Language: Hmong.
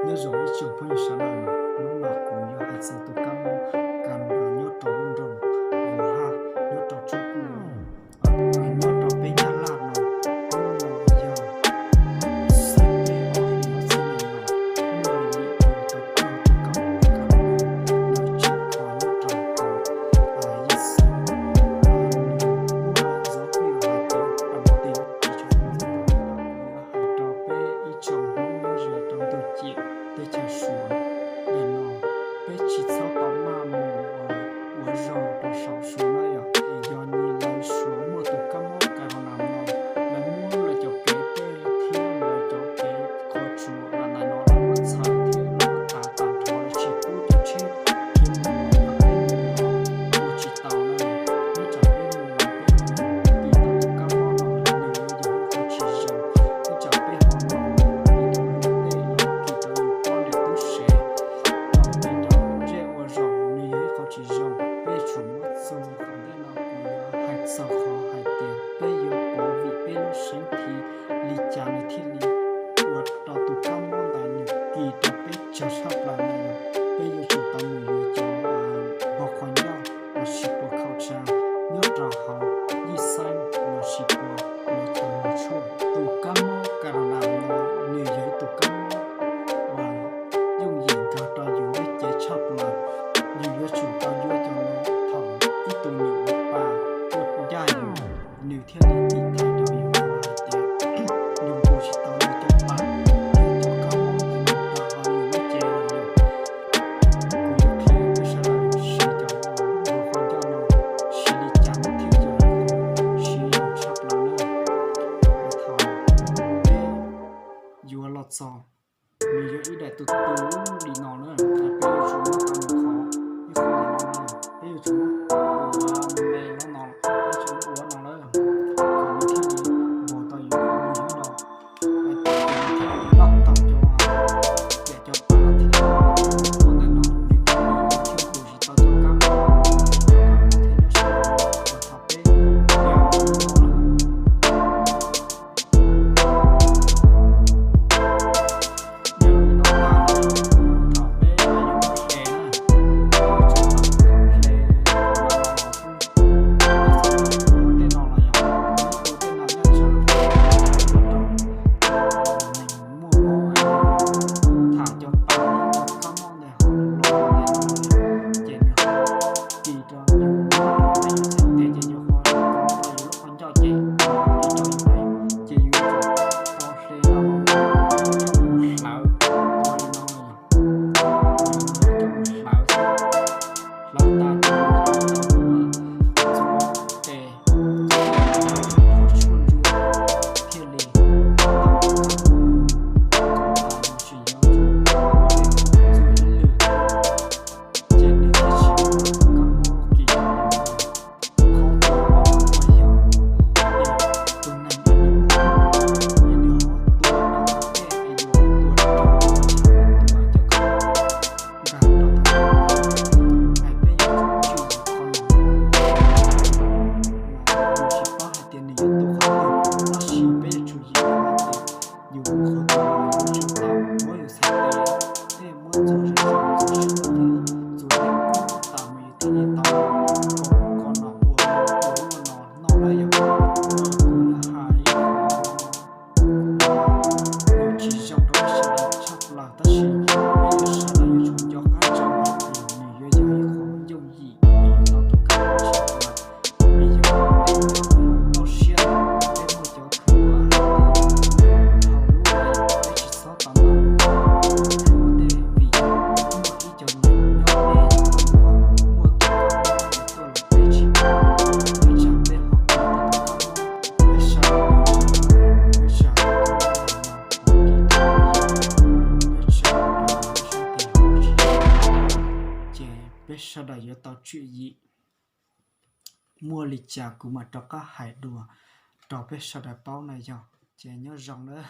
Nyob zoo ib tsoom phooj ywg sawv daws, hnub no kuv yuav hais txog tus kab mob coronavirus nyob rau lub nroog Wuhan, nyob rau Tsoob Kuj, nyob rau peb Nyab Laj no, hnub no yog xyoo ob hlis ob txhiab nees nkaum, muaj li tus tau kawg tus kab mob coronavirus ntawd tshwm kho nyob rau hauv Yaj Xeeb. Nws muaj dấu hiệu hais tias âm tính, tsis tshua muaj ntau, hais rau peb ib tsoom Hmoob nyob ze rau ntug ciam teb chaws Suav ntawm no, peb tsis txhob tau maj mus ua zog rau saum Suav na yom. Es yog li lawv Suav muaj tus kab mob corona no, lawv muab lawv cov kev dej thiab lawv cov kev kho tsuav ntawm no lawv muab txhawv thiab lawv muab tav tag nrho, lawv tsis pub cov tsheb kev mus los yog peb mus los ua tsis tau na. Nyob tsam peb mus los peb ho mus kis tau tus kab mob no, nws yuav yog ib qho tsis zoo. Nyob tsam peb ho mus los kis rau luag tej los kis rau yus poj niam tub se, los kis rau zej ua zos, nws yog ib qho tsis zoo. Peb yuav tsum muab txuag. Thaum ntej no kuv yuav hais txog qhov hais tias peb yuav pov vim peb lub seeb thi li cas nws thiaj li ua rau tus kab mob ntawd nws kis rau peb tsawg tshaj plaws na yom. Peb yuav tsum tau mus yuav cov npog qhov ncauj lossis puas khauv tsha nyob rau hauv Yaj Xeeb lossis puas lawv chaw mus tshuaj. Tus kab mob corona no nws yog ib tus kab mob uas yooj yim nkag rau yus lub cev tshaj plaws. Yus yuav tsum tau yuav cov no thaum ib tug nws ua pa tuaj ncaj yus, nws thiaj li tiv thaiv rau yus hais tias yus nqus tsis tau nws cov pa, nws cov kab mob ntawd nws rau hauv yus lub cev lawm. Kuv yuav qhia peb sawv daws siv cov npog qhov ncauj no, siv li cas nws thiaj yog siv zoo tshaj plaws na. Thaum peb yuav los txog, nws yog ib daim tus tu li no na, peb yuav tsum muab tau nws qhov, ib qho no na, peb yuav tsum muab ua me no, peb tsum muab ua no na, kom nws thiaj li npog tau yus lub nyob no. Loj tau cov, tiam cov pa thiab ua ntawm no nws thiaj li thiaj nqus tsis tau cov kab mob, cov kab mob thiaj nyob sab no, thaum peb ua no lawm. Yog li no tas, thaum peb yuav muab hle na, yuav tsum tau hle kom no los xwb. Tej no los yog nyob tu tej no nyob tsam rau neeg muaj mob, tham cov pa cov kab mob ntawd ho los ntawm no, ces nws ho kis rau yus, nws ho nyob rau peb yus txhais tes ces yus ho kov rau yus lub qhov ncauj ces nws ho kis rau yus lawm, ces yus yuav tsum tau hle no coj mus hlawv, ua li no, coj mus hlawv xwb. Hlawv tas ces yuav tsum tau ua ntxuav tes, ntxuav tes, ua tshuaj ntsua thiaj li tau tus kab mob no. Tsis yog tus kab mob ntawd ntxuav ib lwm thiab, ces nws thiaj tsis muaj tus kab mob kis rau yus. Qhov uas ob uas yog tias tus neeg ntawd nws muaj mob, nws ho tua rau tej es yuav tua rau cov kab mob nkag rau tom no, es peb yuav tsum tswj qhov no. Nws tsis paub hais tias nws yuav tua qhov twg, tab sis peb yuav tsum yim hais tias yus mus qhov twg los yus yuav tsum tau muab yus txhais tes, thiab muab ntxuav zoo zoo, ntxuav siab thiab ntxuav tej kub tas mus yus thiaj li tau kom qhov no ua, ua ua no noj na yom. Kuv yuav hais ib qho nws tsis zoo rau peb sawv daws tshaj plaws, tab sis peb yuav sawv daws yuav tsum nco qab ntsoov hais tias nws yuav yog ib qho yooj yim uas yus tau tus kab mob tshaj plaws. Vim yog peb nyob loj siab, peb muaj cov khaub hlab hais tias thaum lub no peb tsis txhob tau noj ua tej, vim yog muaj ib co neeg nyob peb uas muaj tus kab mob tuaj los peb tsis paub, nyob tsam peb ho kis tau tus kab mob, peb sawv daws yuav tsum, yuav tsum tau ua li no, kis tau tus kab mob, nyob tsam peb sawv daws tsis tau, ces peb sawv daws yuav tau tswm yim. Muaj li cas kuv mam rov qab hais dua rau peb sawv daws paub na yog, ces nyob zoo nawb.